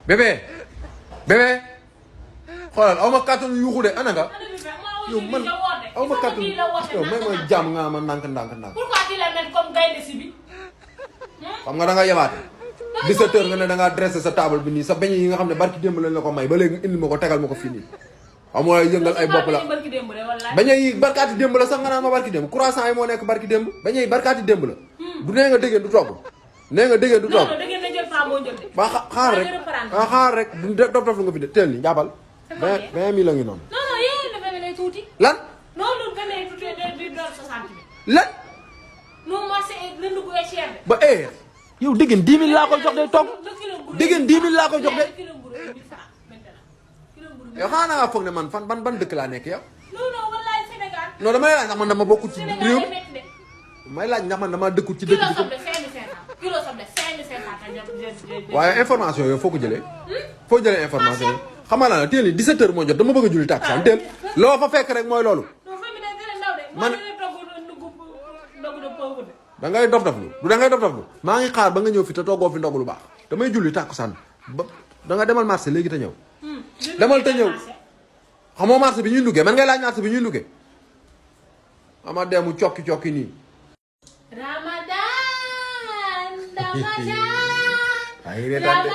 bébé bébé xoolal aw ma kàttanu yuuxu de ana nga. yow man aw ma kàttanu yow may ma jàmm nga ma ndànk. pourquoi tu la mets comme gaynde si bi. xam nga da nga yemaate 17h nga ne da ngaa dressé sa table bi nii sa beñ yi nga xam ne barki démb lañ la ko may ba léegi indi ma ko tegal ma ko fii nii. xam nga yëngal ay bopp la beñ yi barkaati démb la sax nga naan ma barki démb croissant yi moo nekk barki démb beñ yi barkaati démb la. du nee nga déggee du togg. nee nga déggee du togg. ba xaar rek xaar rek du dof nga fi de teel ni jàppal. 20 000 la ngi noonu. non non yéen a demee lay tuuti. lan. non loolu gën a tuuti di doon 60 000. lan. non marché lënd gu cher de. ba yow dégg ngeen 10 000 laa koy jox de togg. dégg ngeen 10 000 laa koy jox de. yow xanaa na nga foog ne man fan ban dëkk laa nekk yow. non non wallaay Sénégal. non damay laaj ndax man dama bokkul ci réew mi may laaj ndax man dama dëkkul ci dëkk bi. kilo soble 5500. waaye information yooyu foo ko jëlee. foo jëlee information yi xam nga la teel ni 17h moo jot dama bëgg a julli tàkkusaan teel loo fa fekk rek mooy loolu. man da ngay dof lu du da ngay dof lu maa ngi xaar ba nga ñëw fi te toggoo fi ndog lu baax damay julli tàkkusaan ba da nga demal marché léegi te ñëw. demal te ñëw xamoo marché bi ñuy duggee man ngay laaj marché bi ñuy duggee ama demu cokki nii. Ramadan ay reetaan de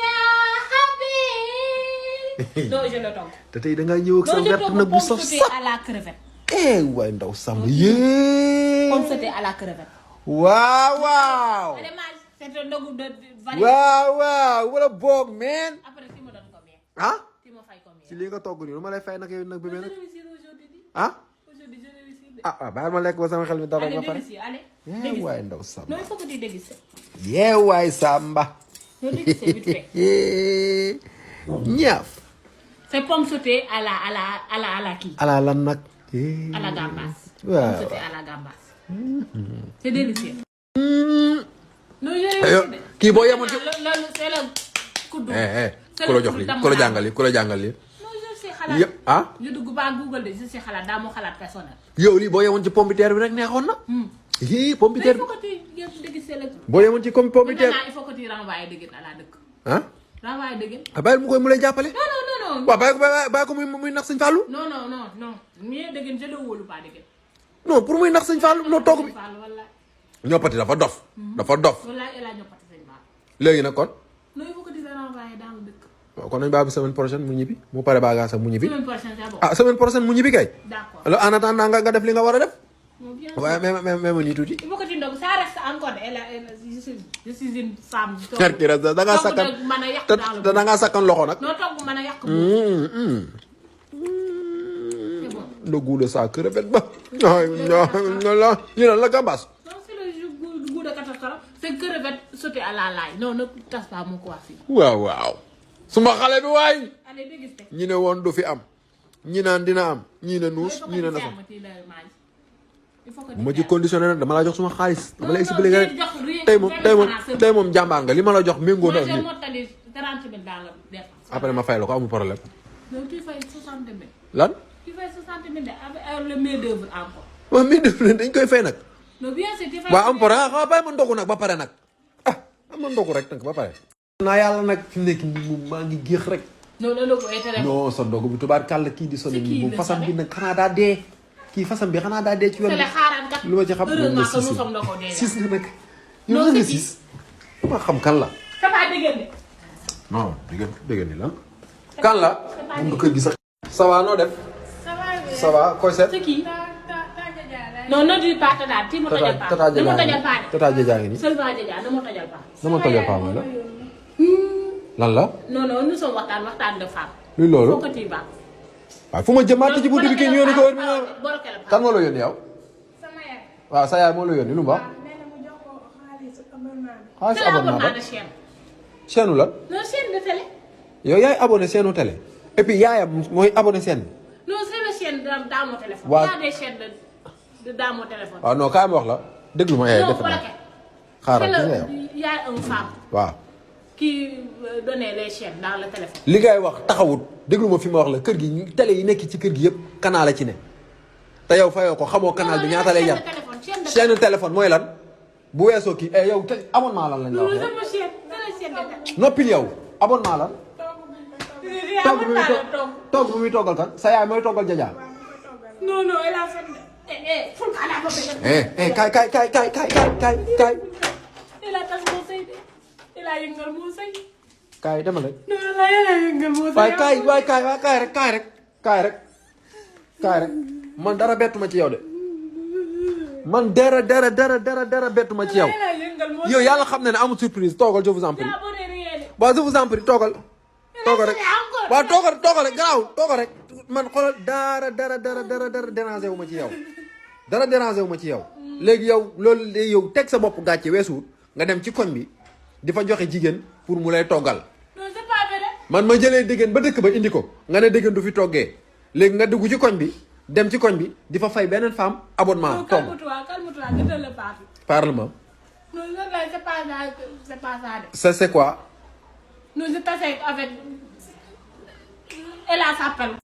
ya habib. non je le togg. te tey da ngaa ñëw ak sa verte nag bu saf sax à la crevette. waay ndaw sàmm yee. comme c'était à la crevette. waaw. waaw wala boog meen. après tu me donnes combien. ah. tu me fay combien. ci li nga togg nii lu ma lay fay nag yow nag bébé nag. ah. bàyyi ma lekk ba sama xel mi dara ba pare. allez waay ndaw Samba. non il faut que tu déguistes. waay Samba. non déguistes vite fait. ñaaf. c'est pomme sautée à la kii. à la lan nag. à la gambas. waaw pomme sautée à la gambas. c'est délicieux. non kii boo yemoon ci. c'est le kuddu. ku la jox lii ku la jàngal lii ku la jàngal lii. yëpp ah. ñu dugg ba Google de je sais xalaat daa moo xalaat personnel. yow lii boo yemoon ci pomme de terre bi rek neexoon na. pomme de terre bi. il faut que tu déguistes la. boo yemoon ci comme pomme de terre. il faut que tu renvoies dëgg à la dëkk. ah. renvoyer dëgg. bàyyil mu lay jàppale. non. waaw bàyyi ko muy nax sëñ Fallou. non mieux dëgg je le wóolu pas dëgg. non pour muy nax sëñ Fallou loo togg bi. ñoppati dafa dof. dafa dof. wallaay el a ñoppati sëñ Ba. léegi nag kon. non il faut que tu le renvoyer dans le dëkk. waaw kon nañu bàyyi ba semaine prochaine mu ñibbi mu pare bagaasam mu ñibbi. semaine prochaine c'est bon. semaine prochaine mu ñibbi kay. d'accord alors en attendant nga def li nga war a def. bien sûr. waaye même nii tuuti. il faut que tu ndogu ça reste encore je suis une femme. kër gi rek da ngaa sakkan te da ngaa sakkan loxo nag. non togg mën a yàq. c'est bon. le goût de sa crevette ba. ñu naan la gambas. non c'est le goût de catastrophe. c'est crevette sautée à la laille non ne tasse pas mon coiffure. waaw. suma xale bi waay. allez déguster. ñi ne woon du fi am. ñi naan dina am. ñii ne nuus ñii ne nafa. bu ma ci conditionné nag dama la jox suma xaalis. dama la expliqué rek tey moom jàmbaar nga li ma la jox méngoo na ak nii. après ma fay la ko amul problème. non tu fais 60 000. lan. tu fais 60 000 avec le main d'œuvre encore. waaw main d'œuvre dañ koy fay nag. non bien sûr tu fais. waaw am pare bàyyi ma ndogu nag ba pare nag ma ndogu rek nag ba pare. naa yàlla nag fi mu nekk nii maa ngi géex rek. non sa ndogu bi tubaar kàll kii di sonné nii moom fasam bi nag xanaa daa dee. kii fasam bi xanaa daa dee ci yoon bi. lu ma ci xam moom la siis nga nag. yow nga siis. ma xam kan la. non dégg ni lan. kan la. mun nga koy gis sax. ça va noo def. ça va koy seet. non non dis pas Tata ti ma tojal paa. Tata Jaja ngi nii. seulement Jaja dama tojal paa. dama tojal paa mooy la. lan la. non nous sommes waxtaan de femme. luy loolu. foo ko tii baax. waaw fu ma jëmaat ci buntu bi kii ñu yónni ko wër mi kan moo la yónni yow. sama yaay. waaw sa yaay moo la yónni lu mu wax. nee na mu jox ko xaalis abonnement bi. xaalis abonnement ba chaîne. chaîne lan. non chaîne de télé. yow yaay abonné chaîne télé. et puis yaayam mooy abonné chaîne bi. non c'est le chaîne dans mon téléphone. waaw il y a des chaînes de dans mon téléphone. waaw non kaay ma wax la déglu ma yaay. non def na xaaral ki nga yow. il y a une femme. waaw. qui donnait les chaînes dans le téléphone. li ngay wax taxawut déglu ma fi ma wax la kër gi télé yi nekk ci kër gi yëpp canal la ci ne te yow fayoo ko xamoo canal bi ñaata lay jar chaîne téléphone mooy lan bu weesoo kii yow te abonnement lan lañ la wax. noppil yow abonnement la. togg bu muy toggal kan sa yaay mooy toggal Jaja. non non elle a fait kaay. elle a tas moo sëy de elle a yëngal moo sëy. kaay dama rek. non elle a yëngal moo sëy. waay kaay rek. man dara bettu ma ci yow de. man dara bettu ma ci yow. yow yàlla xam na ne amul surprise toogal je vous en prie. waaw je vous en prie toogal. rek waaw toogal rek garaaw toogal rek man xoolal dara déranger wu ma ci yow. dara déranger wu ma ci yow. léegi yow loolu léegi yow teg sa bopp gàcce weesuwut nga dem ci koñ bi di fa joxe jigéen pour mu lay toggal. non c'est pas vrai. man ma jëlee diggéen ba dëkk ba indi ko nga ne diggéen du fi toggee léegi nga dugg ci koñ bi dem ci koñ bi di fa fay beneen femme abonnement. togg calme-toi gëdal la parti. parlement. non c'est pas ça de. ça c'est quoi. nous je t'asseye avec elle s'appelle